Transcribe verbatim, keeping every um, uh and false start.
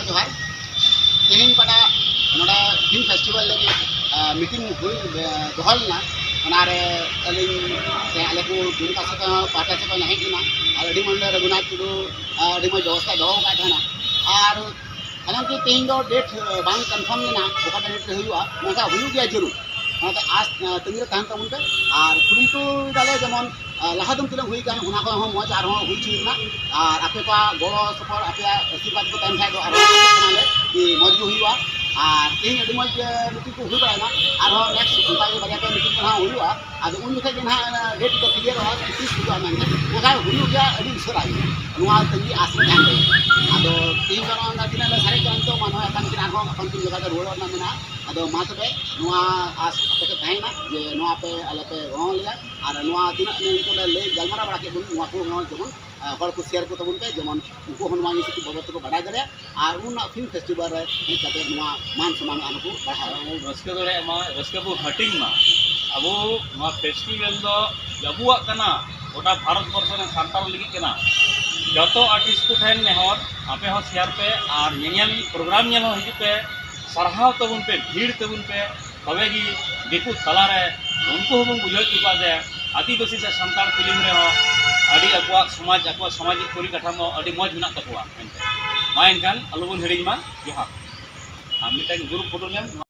ᱡᱚᱦᱟᱨ᱾ ᱛᱮᱦᱮᱧ ᱯᱟᱴᱟ ᱱᱚᱰᱮ ᱯᱷᱤᱞᱢ ᱯᱷᱮᱥᱴᱤᱵᱷᱟᱞ ᱞᱟᱹᱜᱤᱫ, ᱟ, ᱢᱤᱴᱤᱝ ᱦᱩᱭ, ᱮ, ᱫᱚᱦᱚ ᱞᱮᱱᱟ᱾ ᱚᱱᱟᱨᱮ ᱟᱹᱞᱤᱧ ᱥᱮ ᱟᱞᱮ ᱠᱚ ᱫᱩᱢᱠᱟ ᱥᱮᱫ ᱠᱷᱚᱱ, ᱯᱟᱦᱴᱟ ᱥᱮᱫ ᱠᱷᱚᱱ ᱦᱮᱡ ᱞᱮᱱᱟ᱾ ᱟᱨ ᱟᱹᱰᱤ ᱢᱚᱡᱽ ᱱᱚᱰᱮ ᱨᱚᱜᱷᱩᱱᱟᱛᱷ ᱴᱩᱰᱩ, ᱟ, ᱟᱹᱰᱤ ᱢᱚᱡᱽ ᱵᱮᱵᱚᱥᱛᱷᱟ ᱫᱚᱦᱚ ᱟᱠᱟᱫ ᱛᱟᱦᱮᱱᱟ᱾ ᱟᱨ ᱦᱟᱞᱟᱝᱠᱤ ᱛᱮᱦᱮᱧ ᱫᱚ ᱰᱮᱴ, ᱮ, ᱵᱟᱝ ᱠᱚᱱᱯᱷᱟᱨᱢ ᱞᱮᱱᱟ, ᱚᱠᱟᱴᱟᱜ ᱰᱮᱴ ᱨᱮ ᱦᱩᱭᱩᱜᱼᱟ, ᱢᱮᱱᱠᱷᱟᱱ ᱦᱩᱭᱩᱜ ᱜᱮᱭᱟ ᱡᱟᱹᱨᱩᱲ᱾ ᱚᱱᱟᱛᱮ ᱟᱥ, ᱮ, ᱛᱟᱺᱜᱤ ᱨᱮ ᱛᱟᱦᱮᱱ ᱛᱟᱵᱚᱱ ᱯᱮ᱾ ᱟᱨ ᱠᱩᱨᱩᱢᱩᱴᱩ ᱫᱟᱞᱮ ᱡᱮᱢᱚᱱ, ᱮ, ᱞᱟᱦᱟ ᱫᱤᱱ ᱛᱤᱱᱟᱹᱜ ᱦᱩᱭ ᱠᱟᱱ, ᱚᱱᱟ ᱠᱷᱚᱱ ᱦᱚᱸ ᱢᱚᱡᱽ ᱟᱨᱦᱚᱸ ᱦᱩᱭ ᱦᱚᱪᱚᱭ ᱨᱮᱱᱟᱜ᱾ ᱟᱨ ᱟᱯᱮ ᱠᱚᱣᱟᱜ ᱜᱚᱲᱚ ᱥᱚᱯᱚᱦᱚᱫ, ᱟᱯᱮᱭᱟᱜ ᱟᱥᱤᱨᱵᱟᱫᱽ ᱠᱚ ᱛᱟᱦᱮᱱ ᱠᱷᱟᱡ ᱫᱚ ᱟᱨᱦᱚᱸ ᱟᱥᱚᱜ ᱠᱟᱱᱟᱞᱮ ᱠᱤ ᱢᱚᱡᱽ ᱜᱮ ᱦᱩᱭᱩᱜᱼᱟ᱾ ᱟᱨ ᱛᱮᱦᱮᱧ ᱟᱹᱰᱤ ᱢᱚᱡᱽ, ᱮ, ᱢᱤᱴᱤᱝ ᱠᱚ ᱦᱩᱭ ᱵᱟᱲᱟᱭᱮᱱᱟ, ᱟᱨᱦᱚᱸ ᱱᱮᱠᱥᱴ ᱚᱱᱠᱟ ᱜᱮ ᱵᱟᱨᱭᱟ ᱯᱮᱭᱟ ᱢᱤᱴᱤᱝ ᱠᱚ ᱱᱟᱦᱟᱜ ᱦᱩᱭᱩᱜᱼᱟ᱾ ᱟᱫᱚ ᱩᱱ ᱡᱚᱠᱷᱮᱡ ᱜᱮ ᱱᱟᱦᱟᱜ ᱰᱮᱴ ᱠᱚ ᱠᱞᱤᱭᱟᱨᱚᱜᱼᱟ, ᱛᱤᱥ ᱦᱩᱭᱩᱜᱼᱟ ᱢᱮᱱᱛᱮ᱾ ᱚᱱᱠᱟ ᱦᱩᱭᱩᱜ ᱜᱮᱭᱟ ᱟᱹᱰᱤ ᱩᱥᱟᱹᱨᱟ ᱜᱮ, ᱱᱚᱣᱟ ᱛᱟᱺᱜᱤ ᱟᱥ ᱨᱮ ᱛᱟᱦᱮᱱ ᱨᱮ᱾ ᱟᱫᱚ ᱛᱮᱦᱮᱧ ᱫᱚ ᱱᱚᱜᱼᱚᱭ ᱛᱤᱱᱟᱹᱜ ᱞᱮ ᱥᱟᱨᱮᱡ ᱠᱟᱱᱟ, ᱱᱤᱛᱚᱜ ᱢᱟ ᱱᱚᱜᱼᱚᱭ ᱟᱯᱟᱱ ᱟᱹᱯᱤᱱ ᱟᱨᱦᱚᱸ ᱟᱯᱟᱱ ᱟᱹᱯᱤᱱ ᱡᱟᱭᱜᱟ ᱛᱮ ᱨᱩᱣᱟᱹᱲᱚᱜ ᱨᱮᱱᱟᱜ ᱢᱮᱱᱟᱜᱼᱟ᱾ ᱟᱫᱚ ᱢᱟ ᱛᱚᱵᱮ ᱱᱚᱣᱟ ᱟᱥ ᱟᱯᱮ ᱴᱷᱮᱱ ᱛᱟᱦᱮᱸᱭᱮᱱᱟ ᱡᱮ ᱱᱚᱣᱟ ᱯᱮ ᱟᱞᱮ ᱯᱮ ᱜᱚᱲᱚ ᱞᱮᱭᱟ, ᱟᱨ ᱱᱚᱣᱟ ᱛᱤᱱᱟᱹᱜ ᱱᱤᱛᱚᱜ ᱞᱮ ᱞᱟᱹᱭ ᱜᱟᱞᱢᱟᱨᱟᱣ ᱵᱟᱲᱟ ᱠᱮᱫ ᱵᱚᱱ, ᱱᱚᱣᱟ ᱠᱚ ᱦᱚᱸ ᱡᱮᱢᱚᱱ, ᱟ, ᱦᱚᱲ ᱠᱚ ᱥᱮᱭᱟᱨ ᱠᱚ ᱛᱟᱵᱚᱱ ᱯᱮ, ᱡᱮᱢᱚᱱ ᱩᱱᱠᱩ ᱦᱚᱸ ᱱᱚᱣᱟ ᱤᱱᱤᱥᱤᱭᱮᱴᱤᱵᱷ ᱵᱟᱵᱚᱫ ᱛᱮᱠᱚ ᱵᱟᱰᱟᱭ ᱫᱟᱲᱮᱭᱟᱜ᱾ ᱟᱨ ᱩᱱ ᱨᱮᱱᱟᱜ ᱯᱷᱤᱞᱢ ᱯᱷᱮᱥᱴᱤᱵᱷᱟᱞ ᱨᱮ ᱦᱮᱡ ᱠᱟᱛᱮ ᱱᱚᱣᱟ ᱢᱟᱱ ᱥᱚᱱᱢᱟᱱ ᱟᱨᱦᱚᱸ ᱠᱚ ᱵᱟᱲᱦᱟᱣᱟ᱾ ᱟᱨ ᱵᱚᱱ ᱨᱟᱹᱥᱠᱟᱹ ᱫᱟᱲᱮᱭᱟᱜ ᱢᱟ, ᱨᱟᱹᱥᱠᱟᱹ ᱵᱚᱱ ᱦᱟᱹᱴᱤᱧ ᱢᱟ᱾ ᱟᱵᱚ ᱱᱚᱣᱟ ᱯᱷᱮᱥᱴᱤᱵᱷᱟᱞ ᱫᱚ ᱟᱵᱚᱣᱟᱜ ᱠᱟᱱᱟ, ᱜᱚᱴᱟ ᱵᱷᱟᱨᱚᱛ ᱵᱚᱨᱥᱚ ᱨᱮᱱ ᱥᱟᱱᱛᱟᱲ ᱞᱟᱹᱜᱤᱫ ᱠᱟᱱᱟ᱾ ᱡᱚᱛᱚ ᱟᱨᱴᱤᱥᱴ ᱠᱚ ᱴᱷᱮᱱ ᱱᱮᱦᱚᱨ, ᱟᱯᱮ ᱦᱚᱸ ᱥᱮᱭᱟᱨ ᱯᱮ ᱟᱨ ᱧᱮᱧᱮᱞ ᱯᱨᱳᱜᱨᱟᱢ ᱧᱮᱞ ᱦᱚᱸ ᱦᱤᱡᱩᱜ ᱯᱮ, ᱥᱟᱨᱦᱟᱣ ᱛᱟᱵᱚᱱ ᱯᱮ, ᱵᱷᱤᱲ ᱛᱟᱵᱚᱱ ᱯᱮ, ᱛᱚᱵᱮ ᱜᱮ ᱫᱤᱠᱩ ᱛᱟᱞᱟᱨᱮ ᱩᱱᱠᱩ ᱦᱚᱸᱵᱚᱱ ᱵᱩᱡᱷᱟᱹᱣ ᱦᱚᱪᱚ ᱠᱚᱣᱟ ᱡᱮ ᱟᱹᱫᱤᱵᱟᱹᱥᱤ ᱥᱮ ᱥᱟᱱᱛᱟᱲ ᱯᱷᱤᱞᱢ ᱨᱮᱦᱚᱸ ᱟᱹᱰᱤ ᱟᱠᱚᱣᱟᱜ ᱥᱚᱢᱟᱡᱽ, ᱟᱠᱚᱣᱟᱜ ᱥᱟᱢᱟᱡᱤᱠ ᱯᱚᱨᱤᱠᱟᱴᱷᱟᱢᱳ ᱟᱹᱰᱤ ᱢᱚᱡᱽ ᱢᱮᱱᱟᱜ ᱛᱟᱠᱚᱣᱟ ᱢᱮᱱᱛᱮ᱾ ᱢᱟ ᱮᱱᱠᱷᱟᱱ ᱟᱞᱚᱵᱚᱱ ᱦᱤᱲᱤᱧ ᱢᱟ᱾ ᱡᱚᱦᱟᱨ᱾ ᱟᱨ ᱢᱤᱫᱴᱟᱝ ᱜᱨᱩᱯ ᱯᱷᱳᱴᱳ ᱧᱮᱞ᱾